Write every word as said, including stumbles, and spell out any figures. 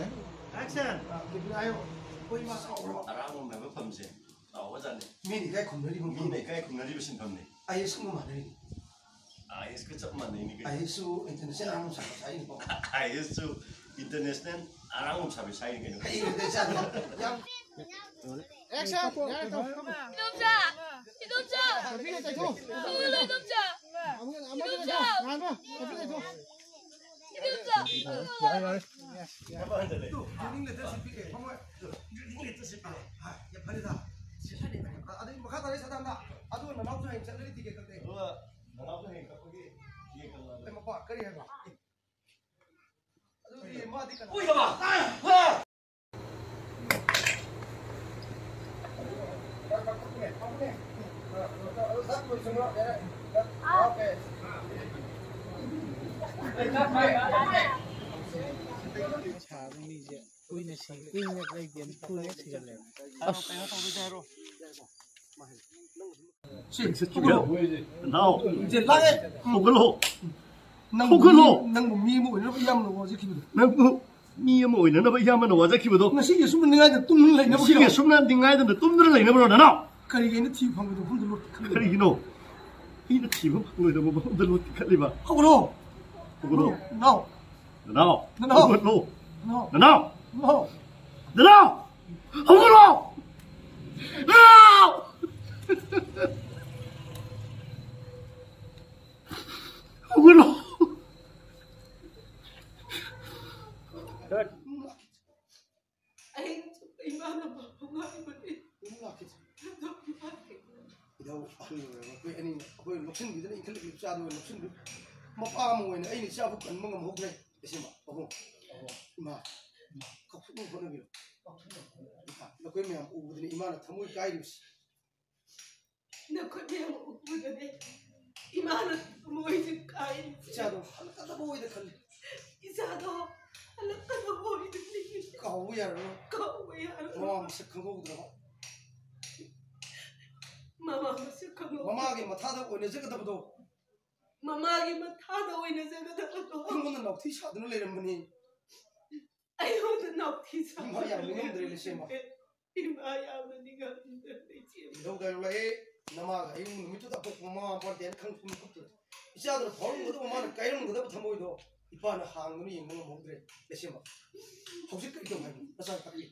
Action! ꯑ, captain ꯍꯥꯏꯌꯣ꯫ ꯑꯩꯈꯣꯏ ꯏꯃꯥ ꯆꯥꯎꯈ꯭ꯔꯕ꯫ ꯑꯔꯥꯡꯕꯝ ꯍꯥꯏꯕ ꯐꯝꯁꯦ ꯆꯥꯎꯕꯖꯥꯠꯅꯤ꯫ ꯃꯤꯅ ꯏꯀꯥꯏ ꯈꯨꯝꯅꯔꯤꯕ ꯃꯐꯝ꯫ ꯃꯤꯅ ꯏꯀꯥꯏ ꯈꯨꯝꯅꯔꯤꯕ ꯁꯤꯟꯐꯝꯅꯤ꯫ ꯑꯥꯏ ꯑꯦꯁ ꯀꯨꯝꯕ ꯃꯥꯟꯅꯔꯤꯅꯤ꯫ ꯑꯥꯏ ꯑꯦꯁꯀ ꯆꯞ ꯃꯥꯟꯅꯩꯅꯤ ꯀꯩꯅꯣ꯫ ꯑꯥꯏ ꯑꯦꯁꯁꯨ ꯏꯟꯇꯔꯅꯦꯁꯅꯦꯜ ꯑꯉꯥꯡ ꯃꯆꯥ ꯃꯆꯥ ꯍꯥꯏꯅꯤꯀꯣ꯫ ꯑꯥꯏ ꯑꯦꯁꯁꯨ ꯏꯟꯇꯔꯅꯦꯁꯅꯦꯜ ꯑꯔꯥꯡꯕꯝ ꯁꯥꯕꯤ ꯁꯥꯏꯅꯤ ꯀꯩꯅꯣ꯫ ꯍꯩꯈ꯭ꯔꯦꯗ ꯏꯆꯥꯗꯣ꯫ ꯌꯥꯝ Action! ꯌꯥꯔꯦ, ꯇꯧ꯫ ꯏꯗꯣꯝꯆꯥ! ꯏꯗꯣꯝꯆꯥ! ꯇꯧꯕꯤꯔꯦ, ꯇꯩꯊꯣꯛ꯫ ꯍꯧꯒꯠꯂꯣ, ꯏꯗꯣꯝꯆꯥ! ꯑꯃꯨꯛ, ꯑꯃꯨꯛ ꯏꯗꯣꯝꯆꯥ! ꯉꯥꯟꯕ, ꯇꯧꯕꯤꯔꯦ, ꯇꯩꯊꯣꯛ꯫ ꯏꯗꯣꯝꯆꯥ! ꯌꯥꯔꯦ, ꯌꯥꯔꯦ꯫ ꯇꯨ, ꯇ꯭ꯔꯦꯅꯤꯡ ꯂꯦꯇꯔ ꯁꯤ ꯄꯤꯔꯛꯑꯦ, ꯐꯝꯃꯣ꯫ ꯇ꯭ꯔꯦꯅꯤꯡ ꯂꯦꯇꯔ ꯁꯤ ꯄꯤꯔꯛꯑꯦ꯫ ꯍꯥ, ꯌꯥꯝ ꯐꯔꯦꯗ꯫ ꯁꯤ ꯐꯔꯦ, ꯐꯔꯦ꯫ ꯑꯗꯩ ꯃꯈꯥ ꯇꯥꯔꯦ ꯁꯗꯥꯅꯟꯗ꯫ ꯑꯗꯨ ꯅꯅꯥꯎꯁꯨ ꯍꯌꯦꯡ ꯆꯠꯂꯗꯤ ꯇꯤꯀꯦꯠ ꯀꯛꯇꯦ꯫ ꯑꯗꯨꯒ ꯅꯅꯥꯎꯁꯨ ꯍꯌꯦꯡ ꯀꯛꯄꯒꯤ ꯇꯤꯀꯦꯠ ꯀꯛꯂꯛꯑꯕꯅꯤ꯫ ꯑꯦ, ꯃꯄꯥ, ꯀꯔꯤ ꯍꯥꯏꯕ? ꯑꯗꯨꯗꯤ ꯃꯥꯗꯤ ꯀꯅꯥ? ꯎꯏ, ꯕꯕꯥ! ꯁꯥꯕ ꯃꯤꯁꯦ ꯀꯨꯏꯅ ꯁꯤ-, ꯀꯨꯏꯅ ꯂꯩꯇꯦ, ꯊꯨꯅ ꯁꯤꯒꯜꯂꯦꯕ꯫ ꯁꯤ, ꯅꯥꯎ, ꯁꯦ, ꯂꯥꯛꯑꯦ꯫ ꯍꯧꯒꯠꯂꯣ꯫ ꯅꯪꯕꯨ ꯍꯧꯒꯠꯂꯣ꯫ ꯃꯤ-, ꯅꯪꯕꯨ ꯃꯤ ꯑꯃ ꯑꯣꯏꯅꯕ ꯌꯥꯝꯅ ꯋꯥꯖꯈꯤꯕꯗꯣ꯫ ꯅꯪꯕꯨ ꯃꯤ ꯑꯃ ꯑꯣꯏꯅꯅꯕ ꯏꯌꯥꯝꯕꯅ ꯋꯥꯖꯈꯤꯕꯗꯣ꯫ ꯉꯁꯤꯒꯤ ꯑꯁꯨꯝꯅ ꯅꯤꯡꯉꯥꯏꯗ ꯇꯨꯝꯗꯨꯅ ꯂꯩꯅꯕꯒꯤꯔꯣ? ꯉꯁꯤꯒꯤ ꯑꯁꯨꯝꯅ ꯅꯤꯡꯉꯥꯏꯗꯅ ꯇꯨꯝꯗꯨꯅ ꯂꯩꯅꯕꯔꯣ, ꯅꯅꯥꯎ? ꯀꯔꯤꯒꯤ ꯑꯩꯅ ꯊꯤꯕ ꯐꯪꯉꯣꯏꯗꯕ ꯃꯐꯝꯗ ꯂꯣꯠ ꯈꯜꯂꯤꯕ? ꯀꯔꯤꯒꯤꯅꯣ ꯑꯩꯅ ꯊꯤꯕ ꯐꯪꯉꯣꯏꯗꯕ ꯃꯐꯝꯗ ꯂꯣꯠ ꯈꯜꯂꯤꯕ? ꯍꯧꯒꯠꯂꯣ! ꯍꯧꯒꯠꯂꯣ! ꯅꯅꯥꯎ! ꯅꯅꯥꯎ! ꯅꯅꯥꯎ! ꯍꯧꯒꯠꯂꯣ! ꯅꯅꯥꯎ! ꯅꯅꯥꯎ! ꯅꯅꯥꯎ! ꯅꯅꯥꯎ! ꯍꯧꯒꯠꯂꯣ! ꯅꯅꯥꯎ! ꯍꯧꯒꯠꯂꯣ! ꯑꯩ ꯏꯃꯥꯅ ꯄꯥꯎ ꯉꯥꯡꯕꯅꯦ꯫ ꯑꯗꯨꯝ ꯂꯥꯛꯈꯤꯁꯦ꯫ ꯑꯗꯨꯝ ꯂꯥꯛꯈꯤꯁꯦ꯫ ꯏꯙꯧ ꯑꯍꯜ ꯑꯣꯏꯔꯕ ꯑꯩꯈꯣꯏ ꯑꯅꯤꯅ, ꯑꯩꯈꯣꯏ ꯂꯧꯁꯤꯟꯕꯤꯗꯅ ꯏꯟꯈꯠꯂꯛꯂꯤꯕ ꯏꯆꯥꯗꯣ ꯂꯧꯁꯤꯟꯕꯤꯌꯨ꯫ ꯃꯄꯥ ꯑꯃ ꯑꯣꯏꯅ ꯑꯩꯅ ꯏꯆꯥꯕꯨ ꯀꯟꯕ ꯉꯝꯍꯧꯗ꯭ꯔꯦ꯫ ꯏꯁꯤꯃ, ꯑꯍꯨꯝ, ꯏꯃꯥ, ꯀꯥꯎꯊꯣꯛꯅꯕ ꯍꯣꯠꯅꯕꯤꯌꯨ꯫ ꯅꯈꯣꯏ ꯃꯌꯥꯝ ꯎꯕꯗꯅꯤ ꯏꯃꯥꯅ ꯊꯃꯣꯏ ꯀꯥꯏꯔꯤꯕꯁꯤ꯫ ꯅꯈꯣꯏ ꯃꯌꯥꯝ ꯎꯕꯗꯅꯦ ꯏꯃꯥꯅ ꯊꯃꯣꯏꯁꯦ ꯀꯥꯏꯔꯤꯁꯦ꯫ ꯏꯆꯥꯗꯣ ꯍꯜꯂꯛꯀꯗꯕ ꯑꯣꯏꯅ ꯈꯜꯂꯤ꯫ ꯏꯆꯥꯗꯣ ꯍꯜꯂꯛꯀꯗꯕ ꯑꯣꯏꯅ ꯈꯜꯂꯤ꯫ ꯀꯥꯎꯕ ꯌꯥꯔꯔꯣꯏ꯫ ꯀꯥꯎꯕ ꯌꯥꯔꯔꯣꯏ꯫ ꯃꯃꯥ ꯃꯁꯛ ꯈꯪꯍꯧꯗ꯭ꯔꯕ꯫ ꯃꯃꯥ ꯃꯁꯛ ꯈꯪꯍꯧꯗ꯭ꯔꯕ꯫ ꯃꯃꯥꯒꯤ ꯃꯊꯥꯗ ꯑꯣꯏꯅꯖꯒꯗꯕꯗꯣ꯫ ꯃꯃꯥꯒꯤ ꯃꯊꯥꯗ ꯑꯣꯏꯅꯖꯒꯗꯕꯗꯣ꯫ ꯑꯩꯉꯣꯟꯗ ꯅꯥꯎꯊꯤ ꯁꯥꯗꯨꯅ ꯂꯩꯔꯝꯕꯅꯤ꯫ ꯑꯩꯉꯣꯟꯗ ꯏꯃꯥ ꯌꯥꯝ ꯅꯤꯡꯉꯝꯗ꯭ꯔꯦ ꯂꯩꯁꯦꯝꯕ꯫ ꯏꯃꯥ ꯌꯥꯝꯅ ꯅꯤꯡꯉꯝꯗ꯭ꯔꯦ ꯂꯩꯁꯦꯝꯕ꯫ ꯀꯩꯗꯧꯗꯣꯏꯅꯣ ꯂꯥꯛꯑꯦ? ꯅꯃꯥꯒ ꯑꯍꯤꯡ ꯅꯨꯃꯤꯠꯇꯨꯗ ꯑꯄꯣꯛꯄ ꯃꯃꯥ ꯃꯄꯥ ꯅꯠꯇꯦꯅ ꯈꯪ ꯈꯪ ꯈꯪꯗ꯭ꯔꯦ꯫ ꯏꯆꯥꯗꯨꯅ ꯐꯥꯎꯔꯝꯒꯗꯕ, ꯃꯃꯥꯅ ꯀꯥꯏꯔꯝꯒꯗꯕ ꯊꯃꯣꯏꯗꯣ ꯏꯄꯥꯅ ꯍꯥꯡꯗꯨꯅ ꯌꯦꯡꯕ ꯉꯝꯍꯧꯗ꯭ꯔꯦ ꯂꯩꯁꯦꯝꯕ꯫ ꯍꯧꯖꯤꯛ ꯀꯔꯤ ꯇꯧ ꯍꯥꯏꯕꯅꯣ? ꯅꯆꯥ ꯇꯥꯛꯄꯤꯌꯨ꯫